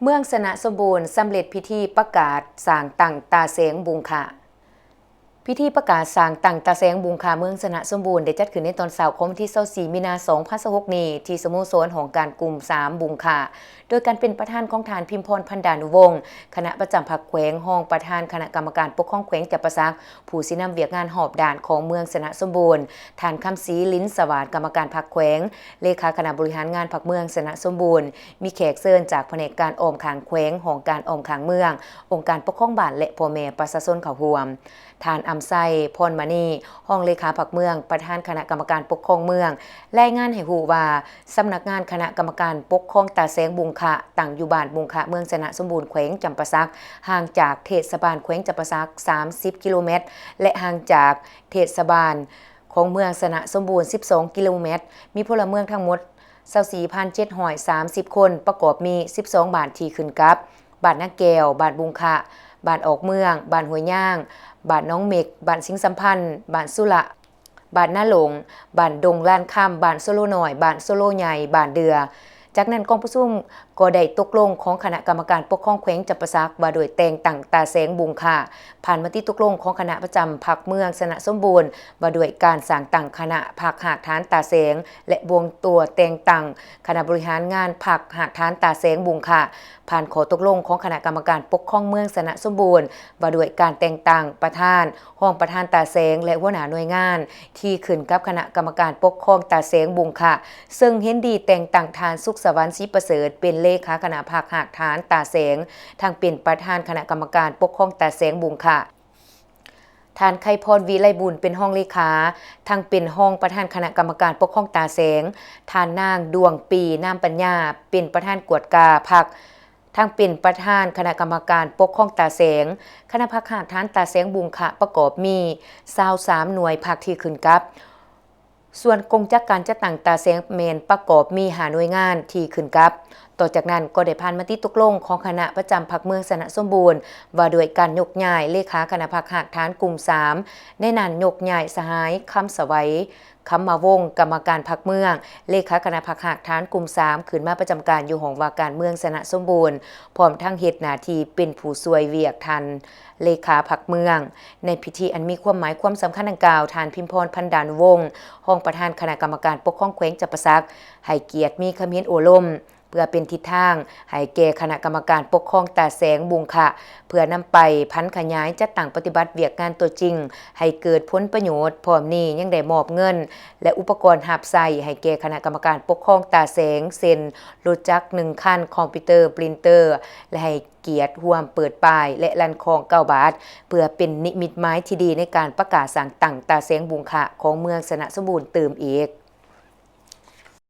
ເມືອງຊະນະສົມບູນ ສຳເລັດພິທີປະກາດສ້າງຕັ້ງຕາແສງບຸງຄະ. ພິທີປະກາດສ້າງຕັ້ງຕາແສງບຸງຄະເມືອງຊະນະສົມບູນ ໄດ້ຈັດຂຶ້ນໃນຕອນເຊົ້າຂອງວັນທີ ຊາວສີ່ ມີນາ ສອງພັນຊາວຫົກນີ້ ທີ່ສະໂມສອນຫ້ອງການກຸ່ມສາມບຸງຄະ ໂດຍການເປັນປະທານຂອງທ່ານ ພິມພອນ ພັນດານຸວົງ ຄະນະປະຈຳພັກແຂວງ, ຮອງປະທານຄະນະກຳມະການປົກຄອງແຂວງຈຳປາສັກ, ຜູ້ຊີ້ນຳວຽກງານຮອບດ້ານຂອງເມືອງຊະນະສົມບູນ, ທ່ານ ຄຳສີ ລິນສະຫວາດ ກຳມະການພັກແຂວງ, ເລຂາຄະນະບໍລິຫານງານພັກເມືອງຊະນະສົມບູນ, ມີແຂກເຊີນຈາກພະແນກການອ້ອມຂ້າງແຂວງ, ຫ້ອງການອ້ອມຂ້າງເມືອງ, ອົງການປົກຄອງບ້ານ ແລະ ພໍ່ແມ່ປະຊາຊົນເຂົ້າຮ່ວມ. ທ່ານ ອຳໄຊ ພອນມະນີ ຮອງເລຂາພັກເມືອງ, ປະທານຄະນະກຳມະການປົກຄອງເມືອງ ລາຍງານໃຫ້ຮູ້ວ່າ ສຳນັກງານຄະນະກຳມະການປົກຄອງຕາແສງບຸງຄະ ຕັ້ງຢູ່ບ້ານບຸງຄະ ເມືອງຊະນະສົມບູນ ແຂວງຈຳປາສັກ, ຫ່າງຈາກເທດສະບານແຂວງຈຳປາສັກ ສາມສິບ ກິໂລແມັດ ແລະ ຫ່າງຈາກເທດສະບານຂອງເມືອງຊະນະສົມບູນ ສິບສອງ ກິໂລແມັດ, ມີພົນລະເມືອງທັງໝົດ ຊາວສີ່ພັນເຈັດຮ້ອຍສາມສິບຄົນ, ປະກອບມີ ສິບສອງບ້ານທີ່ຂຶ້ນກັບ ບ້ານນາແກ້ວ, ບ້ານບຸງຄະ, ບ້ານອອກເມືອງ, ບ້ານຫ້ວຍຍາງ, ບ້ານໜອງເມັກ, ບ້ານສິງສຳພັນ, ບ້ານສຸລະ, ບ້ານນາຫຼົງ, ບ້ານດົງລານຄຳ, ບ້ານໂຊໂລນ້ອຍ, ບ້ານໂຊໂລໃຫຍ່, ບ້ານເດື່ອ. ຈາກນັ້ນກອງປະຊຸມກໍໄດ້ຕົກລົງຂອງຄະນະກຳມະການປົກຄອງແຂວງຈຳປາສັກ ວ່າດ້ວຍແຕ່ງຕັ້ງຕາແສງບຸງຄະ, ຜ່ານມະຕິຕົກລົງຂອງຄະນະປະຈຳພັກເມືອງຊະນະສົມບູນ ວ່າດ້ວຍການສ້າງຕັ້ງຄະນະພັກຮາກຖານຕາແສງ ແລະ ບວງຕົວແຕ່ງຕັ້ງຄະນະບໍລິຫານງານພັກຮາກຖານຕາແສງບຸງຄະ, ຜ່ານຂໍ້ຕົກລົງຂອງຄະນະກຳມະການປົກຄອງເມືອງຊະນະສົມບູນ ວ່າດ້ວຍການແຕ່ງຕັ້ງປະທານ, ຮອງປະທານຕາແສງ ແລະ ຫົວໜ້າໜ່ວຍງານທີ່ຂຶ້ນກັບຄະນະກຳມະການປົກຄອງຕາແສງບຸງຄະ, ເຊິ່ງເຫັນດີແຕ່ງຕັ້ງທ່ານ ສຸກສະຫວັນ ສີປະເສີດ ເປັນເລຂາຄະນະພັກຮາກຖານຕາແສງ, ທັງເປັນປະທານຄະນະກຳມະການປົກຄອງຕາແສງບຸງຄະ. ທ່ານ ໄຄພອນ ວິໄລບຸນ ເປັນຮອງເລຂາ, ທັງເປັນຮອງປະທານຄະນະກຳມະການປົກຄອງຕາແສງ, ທ່ານນາງ ດວງປີ ນາມປັນຍາ ເປັນປະທານກວດກາພັກ, ທັງເປັນປະທານຄະນະກຳມະການປົກຄອງຕາແສງ. ຄະນະພັກຮາກຖານຕາແສງບຸງຄະ ປະກອບມີ ຊາວສາມໜ່ວຍພັກທີ່ຂຶ້ນກັບ. ສ່ວນກົງຈັກການຈັດຕັ້ງຕາແສງແມ່ນປະກອບມີຫ້າໜ່ວຍງານທີ່ຂຶ້ນກັບ. ຕໍ່ຈາກນັ້ນກໍໄດ້ຜ່ານມະຕິຕົກລົງຂອງຄະນະປະຈຳພັກເມືອງຊະນະສົມບູນ ວ່າດ້ວຍການຍົກຍ້າຍເລຂາຄະນະພັກຮາກຖານກຸ່ມສາມ, ໃນນັ້ນຍົກຍ້າຍສະຫາຍ ຄຳສະໄຫວ ຄຳມະວົງ ກຳມະການພັກເມືອງ, ເລຂາຄະນະພັກຮາກຖານກຸ່ມສາມ ຂຶ້ນມາປະຈຳການຢູ່ຫ້ອງວ່າການເມືອງຊະນະສົມບູນ, ພ້ອມທັງເຮັດໜ້າທີ່ເປັນຜູ້ຊ່ວຍວຽກທ່ານ ເລຂາພັກເມືອງ. ໃນພິທີອັນມີຄວາມໝາຍຄວາມສຳຄັນດັ່ງກ່າວ, ທ່ານ ພິມພອນ ພັນດານຸວົງ ຮອງປະທານຄະນະກຳມະການປົກຄອງແຂວງຈຳປາສັກ ໃຫ້ກຽດມີຄຳເຫັນໂອ້ລົມ ເພື່ອເປັນທິດທາງໃຫ້ແກ່ຄະນະກຳມະການປົກຄອງຕາແສງບຸງຄະ ເພື່ອນຳໄປຜັນຂະຫຍາຍຈັດຕັ້ງປະຕິບັດວຽກງານຕົວຈິງໃຫ້ເກີດຜົນປະໂຫຍດ. ພ້ອມນີ້ຍັງໄດ້ມອບເງິນ ແລະ ອຸປະກອນຮັບໃຊ້ໃຫ້ແກ່ຄະນະກຳມະການປົກຄອງຕາແສງ ເຊັ່ນ ລົດຈັກໜຶ່ງຄັນ, ຄອມພິວເຕີ, ປຣິນເຕີ ແລະ ໃຫ້ ກຽດຮ່ວມເປີດປ້າຍ ແລະ ລັ່ນຄ້ອງເກົ້າບາດ ເພື່ອເປັນນິມິດໝາຍທີ່ດີໃນການປະກາດສ້າງຕັ້ງຕາແສງບຸງຄະຂອງເມືອງຊະນະສົມບູນຕື່ມອີກ.